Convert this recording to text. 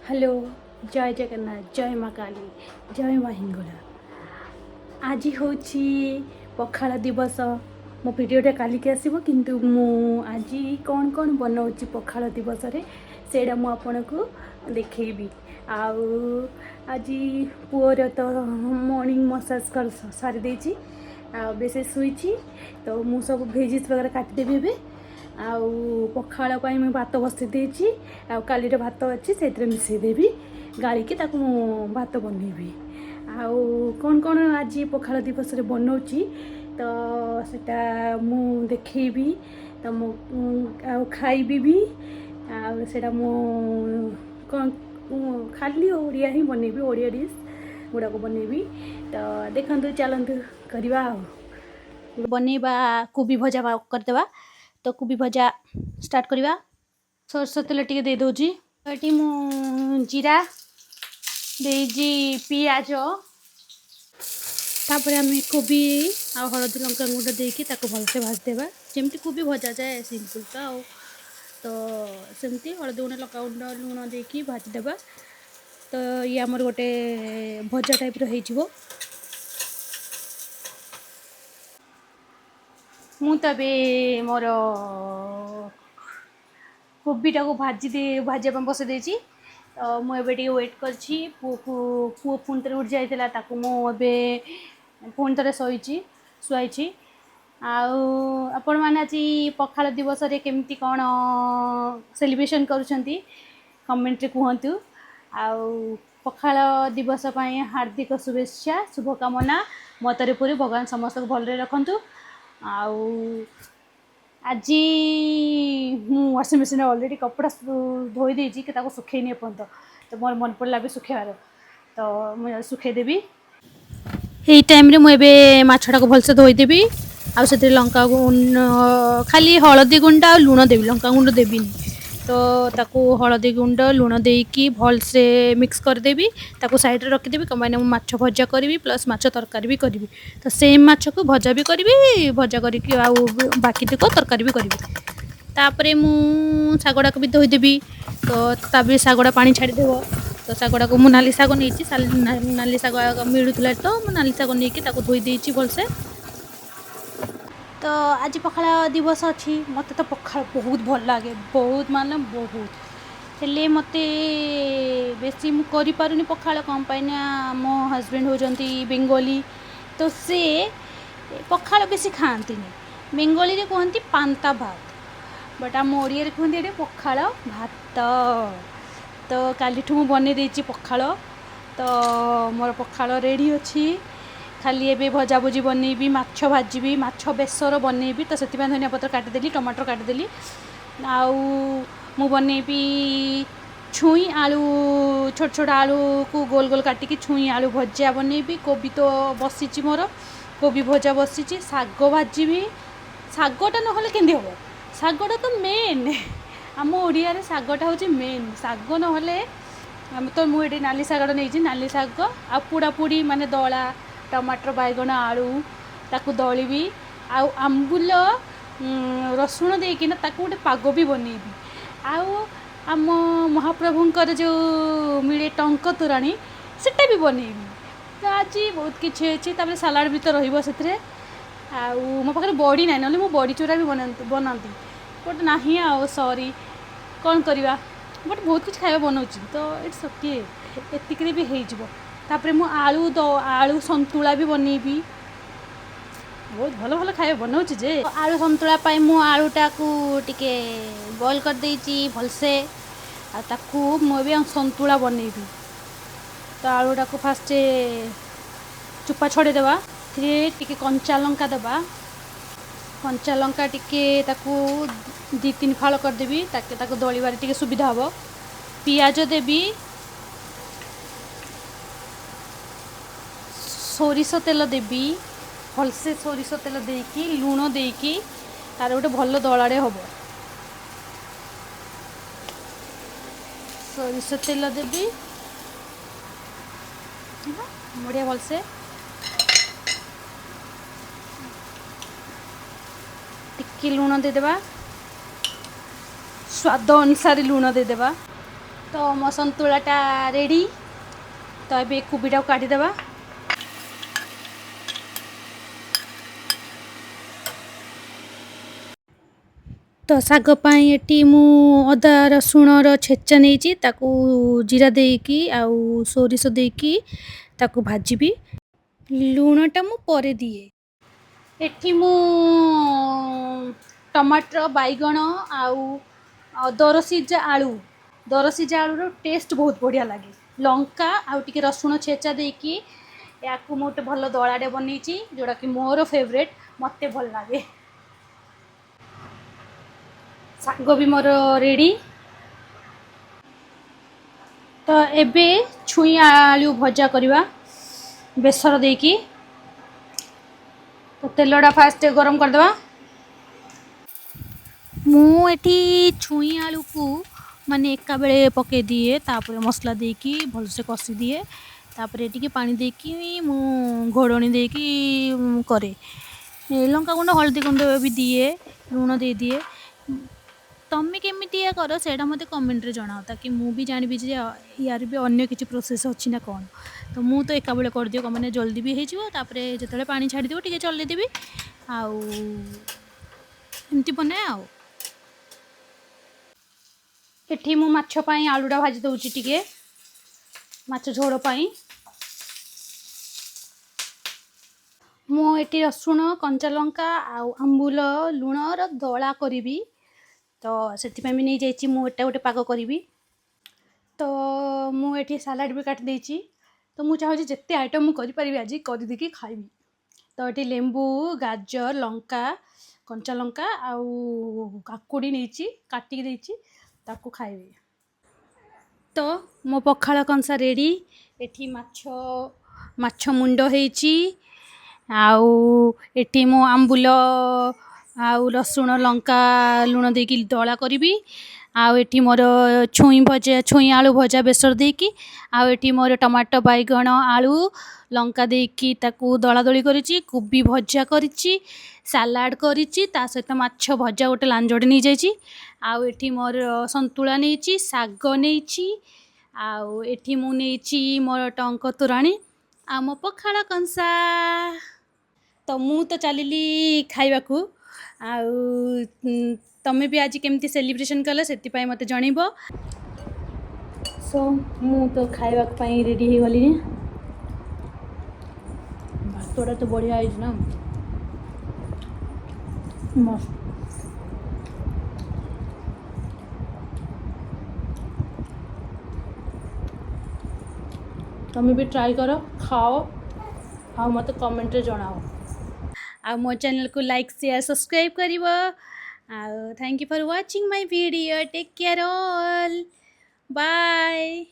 Hello, ଜୟ ଜଗନ୍ନାଥ, ଜୟ ମା କାଳୀ, ଜୟ ମା ହିଙ୍ଗୁଳା। ଆଜି ହେଉଛି ପଖାଳ ଦିବସ। ମୋ ଭିଡ଼ିଓଟା କାଲିକି ଆସିବ, କିନ୍ତୁ ମୁଁ ଆଜି କ'ଣ କ'ଣ ବନାଉଛି ପଖାଳ ଦିବସରେ ସେଇଟା ମୁଁ ଆପଣଙ୍କୁ ଦେଖେଇବି। ଆଉ ଆଜି ପୁଅର ତ ମର୍ଣ୍ଣିଂ ମସାଜ କରି ସାରି ଦେଇଛି ଆଉ ଏବେ ସେ ଶୋଇଛି। ତ ମୁଁ ସବୁ ଭେଜିସ୍ ବଗେରା କାଟିଦେବି ଏବେ। ଆଉ ପଖାଳ ପାଇଁ ମୁଁ ଭାତ ବସେଇ ଦେଇଛି, ଆଉ କାଲିର ଭାତ ଅଛି, ସେଇଥିରେ ମିଶାଇ ଦେବି, ଗାଳିକି ତାକୁ ମୁଁ ଭାତ ବନେଇବି। ଆଉ କ'ଣ କ'ଣ ଆଜି ପଖାଳ ଦିବସରେ ବନଉଛି ତ ସେଟା ମୁଁ ଦେଖେଇବି ତ ମୁଁ ଆଉ ଖାଇବି ବି। ଆଉ ସେଇଟା ମୁଁ କ'ଣ ଖାଲି ଓଡ଼ିଆ ହିଁ ବନେଇବି, ଓଡ଼ିଆ ଡିସ୍ ଗୁଡ଼ାକ ବନେଇବି। ତ ଦେଖନ୍ତୁ, ଚାଲନ୍ତୁ କରିବା ଆଉ ବନେଇବା। କୋବି ଭଜା କରିଦେବା। ତ କୋବି ଭଜା ଷ୍ଟାର୍ଟ କରିବା। ସୋରିଷ ତେଲ ଟିକେ ଦେଇଦେଉଛି। ଏଠି ମୁଁ ଜିରା ଦେଇଛି, ପିଆଜ, ତାପରେ ଆମେ କୋବି ଆଉ ହଳଦୀ, ଲଙ୍କା ଗୁଣ୍ଡ ଦେଇକି ତାକୁ ଭଲସେ ଭାଜିଦେବା, ଯେମିତି କୋବି ଭଜା ଯାଏ, ସିମ୍ପଲ୍ ତ। ଆଉ ତ ସେମିତି ହଳଦୀ ଗୁଣ୍ଡ, ଲଙ୍କା ଗୁଣ୍ଡ, ଲୁଣ ଦେଇକି ଭାଜିଦେବା। ତ ଇଏ ଆମର ଗୋଟେ ଭଜା ଟାଇପ୍ର ହେଇଯିବ। ମୁଁ ତ ଏବେ ମୋର କୋବିଟାକୁ ଭାଜି ଦେଇ ଭାଜିବା ପାଇଁ ବସେଇ ଦେଇଛି। ତ ମୁଁ ଏବେ ଟିକେ ୱେଟ୍ କରିଛି ପୁଅକୁ। ପୁଅ ପୁଣି ଥରେ ଉଠି ଯାଇଥିଲା, ତାକୁ ମୁଁ ଏବେ ପୁଣି ଥରେ ଶୁଆଇଛି। ଆଉ ଆପଣମାନେ ଆଜି ପଖାଳ ଦିବସରେ କେମିତି କ'ଣ ସେଲିବ୍ରେସନ୍ କରୁଛନ୍ତି, କମେଣ୍ଟରେ କୁହନ୍ତୁ। ଆଉ ପଖାଳ ଦିବସ ପାଇଁ ହାର୍ଦ୍ଦିକ ଶୁଭେଚ୍ଛା, ଶୁଭକାମନା ମୋ ତରଫରୁ। ଭଗବାନ ସମସ୍ତଙ୍କୁ ଭଲରେ ରଖନ୍ତୁ। ଆଉ ଆଜି ମୁଁ ୱାସିଂ ମେସିନ୍ରେ ଅଲରେଡ଼ି କପଡ଼ା ଧୋଇ ଦେଇଛି କି ତାକୁ ଶୁଖେଇନି ଏପର୍ଯ୍ୟନ୍ତ। ତ ମୋର ମନେ ପଡ଼ିଲା ଏବେ ଶୁଖେଇବାର, ତ ମୁଁ ଶୁଖେଇଦେବି। ଏଇ ଟାଇମ୍ରେ ମୁଁ ଏବେ ମାଛଟାକୁ ଭଲସେ ଧୋଇଦେବି ଆଉ ସେଥିରେ ଲଙ୍କା, ଖାଲି ହଳଦୀ ଗୁଣ୍ଡ ଆଉ ଲୁଣ ଦେବି, ଲଙ୍କା ଗୁଣ୍ଡ ଦେବିନି। ତ ତାକୁ ହଳଦୀ ଗୁଣ୍ଡ ଲୁଣ ଦେଇକି ଭଲସେ ମିକ୍ସ କରିଦେବି, ତାକୁ ସାଇଡ଼୍ରେ ରଖିଦେବି। କ'ଣ ପାଇଁ ନା ମୁଁ ମାଛ ଭଜା କରିବି, ପ୍ଲସ୍ ମାଛ ତରକାରୀ ବି କରିବି। ତ ସେମ୍ ମାଛକୁ ଭଜା ବି କରିବି, ଭଜା କରିକି ଆଉ ବାକି ତକ ତରକାରୀ ବି କରିବି। ତାପରେ ମୁଁ ଶାଗଟାକୁ ବି ଧୋଇଦେବି। ତ ତା ବି ଶାଗଟା ପାଣି ଛାଡ଼ିଦେବ। ତ ଶାଗଟାକୁ ମୁଁ ନାଲି ଶାଗ ନେଇଛି, ନାଲି ଶାଗ ମିଳୁଥିଲା, ତ ମୁଁ ନାଲି ଶାଗ ନେଇକି ତାକୁ ଧୋଇ ଦେଇଛି ଭଲସେ। ତ ଆଜି ପଖାଳ ଦିବସ ଅଛି। ମୋତେ ତ ପଖାଳ ବହୁତ ଭଲ ଲାଗେ, ବହୁତ ମାନେ ବହୁତ। ହେଲେ ମୋତେ ବେଶୀ ମୁଁ କରିପାରୁନି ପଖାଳ। କ'ଣ ପାଇଁ ନା ମୋ ହଜବେଣ୍ଡ ହେଉଛନ୍ତି ବେଙ୍ଗଲୀ, ତ ସେ ପଖାଳ ବେଶୀ ଖାଆନ୍ତିନି। ବେଙ୍ଗଲୀରେ କୁହନ୍ତି ପାନ୍ତା ଭାତ, ବଟ୍ ଆମ ଓଡ଼ିଆରେ କୁହନ୍ତି ଏଠି ପଖାଳ ଭାତ। ତ କାଲିଠୁ ମୁଁ ବନେଇ ଦେଇଛି ପଖାଳ। ତ ମୋର ପଖାଳ ରେଡ଼ି ଅଛି, ଖାଲି ଏବେ ଭଜାଭୁଜି ବନେଇବି, ମାଛ ଭାଜିବି, ମାଛ ବେସର ବନେଇବି। ତ ସେଥିପାଇଁ ଧନିଆ ପତ୍ର କାଟିଦେଲି, ଟମାଟର କାଟିଦେଲି। ଆଉ ମୁଁ ବନେଇବି ଛୁଇଁ ଆଳୁ, ଛୋଟ ଛୋଟ ଆଳୁକୁ ଗୋଲ ଗୋଲ କାଟିକି ଛୁଇଁ ଆଳୁ ଭଜା ବନେଇବି। କୋବି ତ ବସିଛି ମୋର, କୋବି ଭଜା ବସିଛି, ଶାଗ ଭାଜିବି। ଶାଗଟା ନହେଲେ କେମିତି ହେବ? ଶାଗଟା ତ ମେନ୍। ଆମ ଓଡ଼ିଆରେ ଶାଗଟା ହେଉଛି ମେନ୍। ଶାଗ ନହେଲେ ଆମେ ତ ମୁଁ ଏଠି ନାଲି ଶାଗଟା ନେଇଛି, ନାଲି ଶାଗ ଆଉ ପୋଡ଼ାପୋଡ଼ି, ମାନେ ଦଳା, ଟମାଟର, ବାଇଗଣ, ଆଳୁ ତାକୁ ଦଳିବି। ଆଉ ଆମ୍ବୁଲ ରସୁଣ ଦେଇକିନା ତାକୁ ଗୋଟେ ପାଗ ବି ବନେଇବି। ଆଉ ଆମ ମହାପ୍ରଭୁଙ୍କର ଯେଉଁ ମିଳେ ଟଙ୍କ ତୋରାଣୀ, ସେଟା ବି ବନେଇବି। ତ ଆଜି ବହୁତ କିଛି ଅଛି। ତାପରେ ସାଲାଡ଼ ବି ତ ରହିବ ସେଥିରେ। ଆଉ ମୋ ପାଖରେ ବଡ଼ି ନାହିଁ, ନହେଲେ ମୁଁ ବଡ଼ି ଚୁରା ବି ବନାନ୍ତି, ବଟ୍ ନାହିଁ ଆଉ, ସରି, କ'ଣ କରିବା? ବଟ୍ ବହୁତ କିଛି ଖାଇବା ବନାଉଛି, ତ it's okay, ଏତିକିରେ ବି ହେଇଯିବ। ତାପରେ ମୁଁ ଆଳୁ ସନ୍ତୁଳା ବି ବନେଇବି। ବହୁତ ଭଲ ଭଲ ଖାଇବା ବନାଉଛି ଯେ। ଆଳୁ ସନ୍ତୁଳା ପାଇଁ ମୁଁ ଆଳୁଟାକୁ ଟିକେ ବଏଲ୍ କରିଦେଇଛି ଭଲସେ, ଆଉ ତାକୁ ମୁଁ ଏବେ ସନ୍ତୁଳା ବନେଇବି। ତ ଆଳୁଟାକୁ ଫାଷ୍ଟ ଚୋପା ଛଡ଼େଇଦେବା, ଏଥିରେ ଟିକେ କଞ୍ଚା ଲଙ୍କା ଦେବା। କଞ୍ଚା ଲଙ୍କା ଟିକେ ତାକୁ 2-3 ଫାଳ କରିଦେବି, ତାକୁ ଦଳିବାରେ ଟିକେ ସୁବିଧା ହେବ। ପିଆଜ ଦେବି, ସୋରିଷ ତେଲ ଦେବି ଭଲସେ। ସୋରିଷ ତେଲ ଦେଇକି, ଲୁଣ ଦେଇକି ତାର ଗୋଟେ ଭଲ ଦଳାଟେ ହେବ। ସୋରିଷ ତେଲ ଦେବି ବଢ଼ିଆ ଭଲସେ। ଟିକେ ଲୁଣ ଦେଇଦେବା, ସ୍ୱାଦ ଅନୁସାରେ ଲୁଣ ଦେଇଦେବା। ତ ମୋ ସନ୍ତୁଳାଟା ରେଡ଼ି। ତ ଏବେ କୋବିଟାକୁ କାଢ଼ିଦେବା। ତ ଶାଗ ପାଇଁ ଏଠି ମୁଁ ଅଦା ରସୁଣର ଛେଚା ନେଇଛି, ତାକୁ ଜିରା ଦେଇକି ଆଉ ସୋରିଷ ଦେଇକି ତାକୁ ଭାଜିବି। ଲୁଣଟା ମୁଁ ପରେ ଦିଏ। ଏଠି ମୁଁ ଟମାଟର, ବାଇଗଣ ଆଉ ଦରସିଝା ଆଳୁ। ଦରସିଝା ଆଳୁର ଟେଷ୍ଟ ବହୁତ ବଢ଼ିଆ ଲାଗେ। ଲଙ୍କା ଆଉ ଟିକେ ରସୁଣ ଛେଚା ଦେଇକି ୟାକୁ ମୁଁ ଗୋଟେ ଭଲ ଦଳାଟେ ବନେଇଛି, ଯେଉଁଟାକି ମୋର ଫେଭରେଟ୍, ମୋତେ ଭଲ ଲାଗେ। ଶାଗ ବି ମୋର ରେଡ଼ି। ତ ଏବେ ଛୁଇଁ ଆଳୁ ଭଜା କରିବା ବେସର ଦେଇକି। ତ ତେଲଟା ଫାଷ୍ଟ ଗରମ କରିଦେବା। ମୁଁ ଏଠି ଛୁଇଁ ଆଳୁକୁ ମାନେ ଏକା ବେଳେ ପକାଇ ଦିଏ, ତାପରେ ମସଲା ଦେଇକି ଭଲସେ କଷିଦିଏ, ତାପରେ ଟିକେ ପାଣି ଦେଇକି ମୁଁ ଘୋଡ଼ଣୀ ଦେଇକି କରେ। ଲଙ୍କା ଗୁଣ୍ଡ, ହଳଦୀ ଗୁଣ୍ଡ ବି ଦିଏ, ଲୁଣ ଦେଇଦିଏ। ତମେ କେମିତିଆ କର ସେଇଟା ମୋତେ କମେଣ୍ଟରେ ଜଣାଅ, ତାକି ମୁଁ ବି ଜାଣିବି ଯେ ୟାର ବି ଅନ୍ୟ କିଛି ପ୍ରୋସେସ୍ ଅଛି ନା କ'ଣ। ତ ମୁଁ ତ ଏକା ବେଳେ କରିଦିଏ, କ'ଣ ମାନେ ଜଲ୍ଦି ବି ହେଇଯିବ। ତାପରେ ଯେତେବେଳେ ପାଣି ଛାଡ଼ିଦେବ ଟିକେ ଚଲେଇଦେବି, ଆଉ ଏମିତି ବନାଏ। ଆଉ ଏଠି ମୁଁ ମାଛ ପାଇଁ ଆଳୁଟା ଭାଜି ଦେଉଛି ଟିକେ, ମାଛ ଝୋଳ ପାଇଁ। ମୁଁ ଏଠି ରସୁଣ, କଞ୍ଚା ଲଙ୍କା ଆଉ ଆମ୍ବୁଲ ଲୁଣର ଦଳା କରିବି, ତ ସେଥିପାଇଁ ବି ନେଇଯାଇଛି ମୁଁ। ଏଟା ଗୋଟେ ପାଗ କରିବି। ତ ମୁଁ ଏଠି ସାଲାଡ଼ ବି କାଟି ଦେଇଛି। ତ ମୁଁ ଚାହୁଁଛି ଯେତେ ଆଇଟମ୍ ମୁଁ କରିପାରିବି ଆଜି କରିଦେଇକି ଖାଇବି। ତ ଏଠି ଲେମ୍ବୁ, ଗାଜର, ଲଙ୍କା, କଞ୍ଚା ଲଙ୍କା ଆଉ କାକୁଡ଼ି ନେଇଛି, କାଟିକି ଦେଇଛି, ତାକୁ ଖାଇବି। ତ ମୋ ପଖାଳ କଂସା ରେଡ଼ି। ଏଠି ମାଛ ମୁଣ୍ଡ ହେଇଛି, ଆଉ ଏଠି ମୁଁ ଆମ୍ବୁଲ ଆଉ ରସୁଣ, ଲଙ୍କା, ଲୁଣ ଦେଇକି ଦଳା କରିବି, ଆଉ ଏଠି ମୋର ଛୁଇଁ ଭଜା, ଛୁଇଁ ଆଳୁ ଭଜା ବେସର ଦେଇକି, ଆଉ ଏଠି ମୋର ଟମାଟୋ, ବାଇଗଣ, ଆଳୁ, ଲଙ୍କା ଦେଇକି ତାକୁ ଦଳାଦଳି କରିଛି, କୋବି ଭଜା କରିଛି, ସାଲାଡ଼ କରିଛି, ତା ସହିତ ମାଛ ଭଜା ଗୋଟେ ଲାଞ୍ଜଟେ ନେଇଯାଇଛି, ଆଉ ଏଠି ମୋର ସନ୍ତୁଳା ନେଇଛି, ଶାଗ ନେଇଛି, ଆଉ ଏଠି ମୁଁ ନେଇଛି ମୋର ଟଙ୍କ ତୋରାଣୀ ଆଉ ମୋ ପଖାଳ କଂସା। ତ ମୁଁ ତ ଚାଲିଲି ଖାଇବାକୁ। ଆଉ ତମେ ବି ଆଜି କେମିତି ସେଲିବ୍ରେସନ୍ କଲ ସେଥିପାଇଁ ମୋତେ ଜଣେଇବ। ସୋ ମୁଁ ତ ଖାଇବା ପାଇଁ ରେଡ଼ି ହେଇଗଲିଣି। ଭାତଟା ତ ବଢ଼ିଆ ହେଇଛି ନା, ମସ୍ତ। ତମେ ବି ଟ୍ରାଏ କର, ଖାଅ ଆଉ ମୋତେ କମେଣ୍ଟରେ ଜଣାଅ। ଆଉ ମୋ ଚ୍ୟାନେଲକୁ ଲାଇକ୍, ସେୟାର, ସବସ୍କ୍ରାଇବ୍ କରିବ। ଆଉ thank you for watching my video. Take care all, bye.